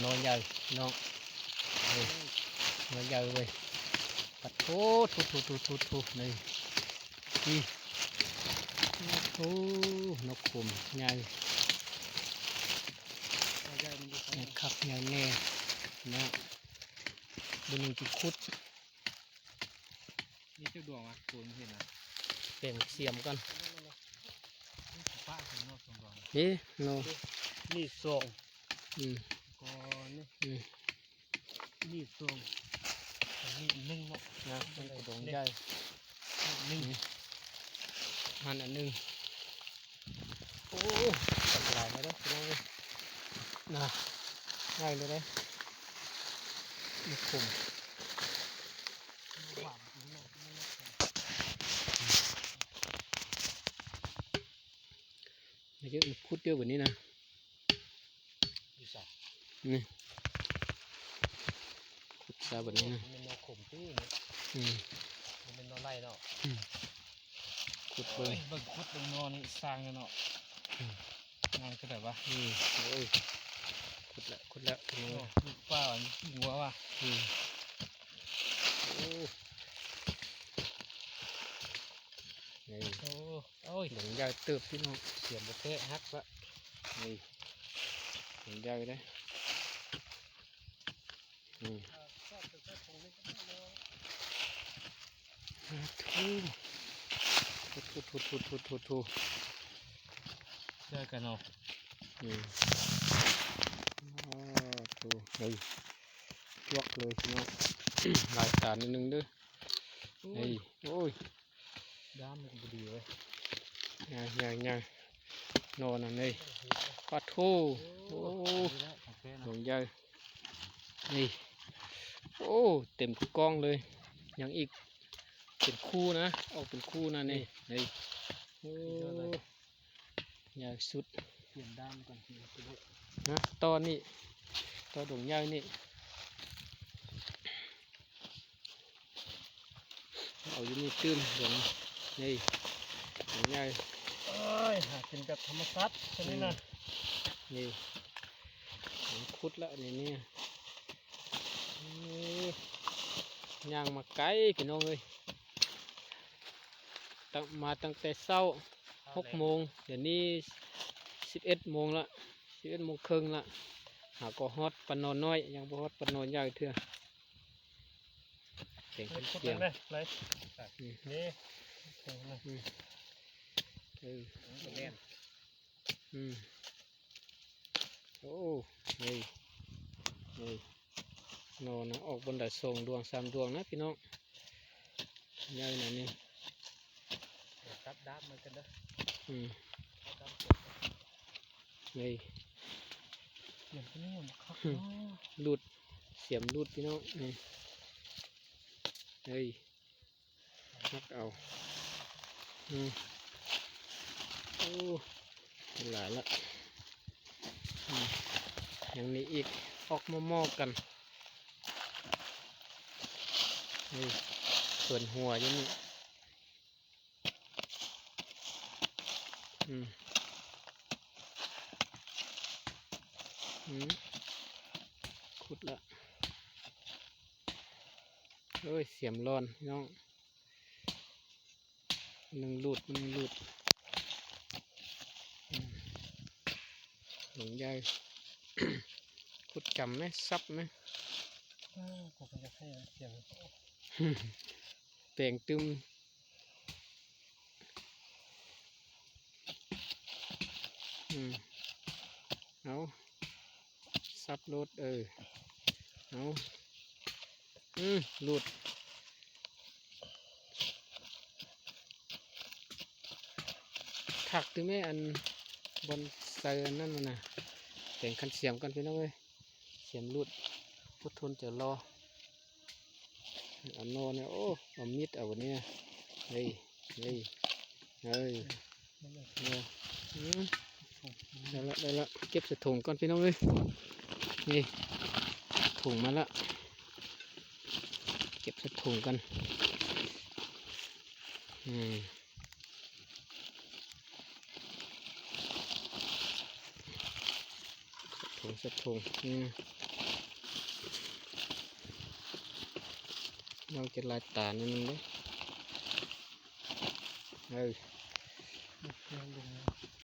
ໜໍ່ໃຫຍ່ເນາະ ເອີ ໜໍ່ໃຫຍ່ເວີຍ ປະໂທ ໂທ ໂທ ນີ້ ໂອ້ໂຫ ໜໍ່ຂົມໃຫຍ່ ໃຫຍ່ຄັກໃຫຍ່ແນ່ເນາະ ມື້ໜຶ່ງຊິຂຸດ ມີຈັກດວງວະ? ໂກນເຫັນນະ ແປງສຽມກ່ອນ ນີ້ເນາະ ມີສອງ ອືມ ກ່ອນນີ້ ອືມ ມີສອງ ອັນນີ້ອັນໜຶ່ງເນາະ ນະ ມັນໄດ້ດວງໃຫຍ່ ໜຶ່ງ ອືມ ຫັ້ນອັນໜຶ່ງ ໂອ້ ຫຼາຍແລ້ວເດີພີ່ນ້ອງເອີຍ ນະ ໃຫຍ່ເລີຍເດ້ ໜໍ່ຂົມ ມາເກັບ ຂຸດເດີບັດນີ້ນະ ຢູ່ໃສ? ນີ້ ຂຸດຊະບັດນີ້ນະ ແມ່ນໜໍ່ຂົມຕິນີ້ ອືມ ບໍ່ແມ່ນໜໍ່ໄລ່ເນາະ ອືມ ຂຸດເບິ່ງ ເບິ່ງຂຸດເບິ່ງໜໍ່ນີ້ສ້າງເນາະ ອືມ ງ່າຍເທົ່າໃດວະ ນີ້ ໂອ້ຍ ຂຸດແລ້ວ ຂຸດແລ້ວ ໂອ້ຍ ມີປາ ມີກິ້ງວະວະ ອືມ ໂອ້ ນີ້ ໂອ້ ໂອ້ຍ ດວງໃຫຍ່ເຕີບພີ່ນ້ອງ ສຽມບໍ່ແຕະ ຫັກລະ ນີ້ ດວງໃຫຍ່ເດ້ ອືມ ໂອ້ ໂອ້ ໂອ້ ເຈີກັນເນາະ ອືມ ໂອ້ ໂອ້ ເຮີ້ຍ ຈວກເລີຍພີ່ນ້ອງ ຫຼາຍຕາໜ້ອຍໜຶ່ງເດີ ໂອ້ຍ ເຮີ້ຍ ໂອ້ຍ ດ້າມມັນກໍບໍ່ດີເວີຍ ຍ່າງໆໆ ໜໍ່ນັ້ນເລີຍ ປາໂທ ໂອ້ ໂອ້ ນີ້ແຫຼະຂອງແທ້ນະ ດວງໃຫຍ່ ນີ້ ໂອ້ ເຕັມກະກ້ອງເລີຍ ຍັງອີກ ເປັນຄູ່ນະ ອອກເປັນຄູ່ນະນີ້ ນີ້ ນີ້ ໂອ້ ສຸດຍອດເລີຍ ໃຫຍ່ສຸດ ປ່ຽນດ້າມກ່ອນ ນະ ຕໍ່ນີ້ ຕໍ່ດວງໃຫຍ່ນີ້ ເອົາຢູ່ນີ້ຕື່ມ ດວງ ນີ້ ດວງໃຫຍ່ ໂອ້ຍ ຫາກິນແບບທຳມະຊາດຊະນີ້ນະ ອືມ ນີ້ ມັນຂຸດລະ ນີ້ ນີ້ ໂອ້ ຍ່າງມາໄກພີ່ນ້ອງເອີຍ ຕັ້ງ ມາຕັ້ງແຕ່ເຊົ້າ ຫົກໂມງ ດຽວນີ້ສິບເອັດໂມງລະ ສິບເອັດໂມງເຄິ່ງລະ ຫາກໍຮອດປາໜໍ່ນ້ອຍ ຍັງບໍ່ຮອດປາໜໍ່ໃຫຍ່ເທື່ອ ແປງເປັນສຽມ ນີ້ ອືມ ນີ້ ອືມ ເອີ ມັນກໍແມ່ນ ອືມ ໂອ້ ນີ້ ນີ້ ໜໍ່ນະ ອອກບ່ອນໃດສອງດວງສາມດວງນະພີ່ນ້ອງ ໃຫຍ່ນະນີ້ ດຽວຕັດດ້າມມັນກັນເດີ ອືມ ນີ້ ສຽມຕົວນີ້ມັນຄັກເນາະ ຫຼຸດ ສຽມຫຼຸດພີ່ນ້ອງ ນີ້ ເອີຍ ຮັກເອົາ ອືມ ໂອ້ ຫຼາຍລະ ອືມ ຍັງມີອີກ ອອກໝໍ່ໆກັນ ນີ້ ເຂືອນຫົວຢູ່ນີ້ ອືມ ອືມ ຂຸດລະ ໂອ້ຍ ສຽມຫຼອນພີ່ນ້ອງ ໜຶ່ງຫຼຸດ ໜຶ່ງຫຼຸດ ອືມ ດວງໃຫຍ່ ຂຸດຈຳແມ ສັບແມ ເອີ ກູກໍຢາກໃຫ້ສຽງ ແປງຕຶມ ອືມ ເອົາ ສັບໂລດ ເອີ ເອົາ ອືມ ຫຼຸດ ຄັກຕິແມ່ ອັນ ບ່ອນໃສ່ອັນນັ້ນນະ ແປງຄັນສຽມກ່ອນພີ່ນ້ອງເອີຍ ສຽມຫຼຸດ ອົດທົນຈະລໍ ເອົາໜໍ່ນີ້ ໂອ້ ເອົາມີດເອົານີ້ ເອີຍ ເອີຍ ເອີຍ ອືມ ໄດ້ລະ ໄດ້ລະ ເກັບໃສ່ຖົງກ່ອນພີ່ນ້ອງເອີຍ ນີ້ ຖົງມາລະ ເກັບໃສ່ຖົງກ່ອນ ອືມ ໃສ່ຖົງ ໃສ່ຖົງ ອືມ ນ້ອງຈະລາຍຕາໜ້ອຍໜຶ່ງເດີ້. ເອີ.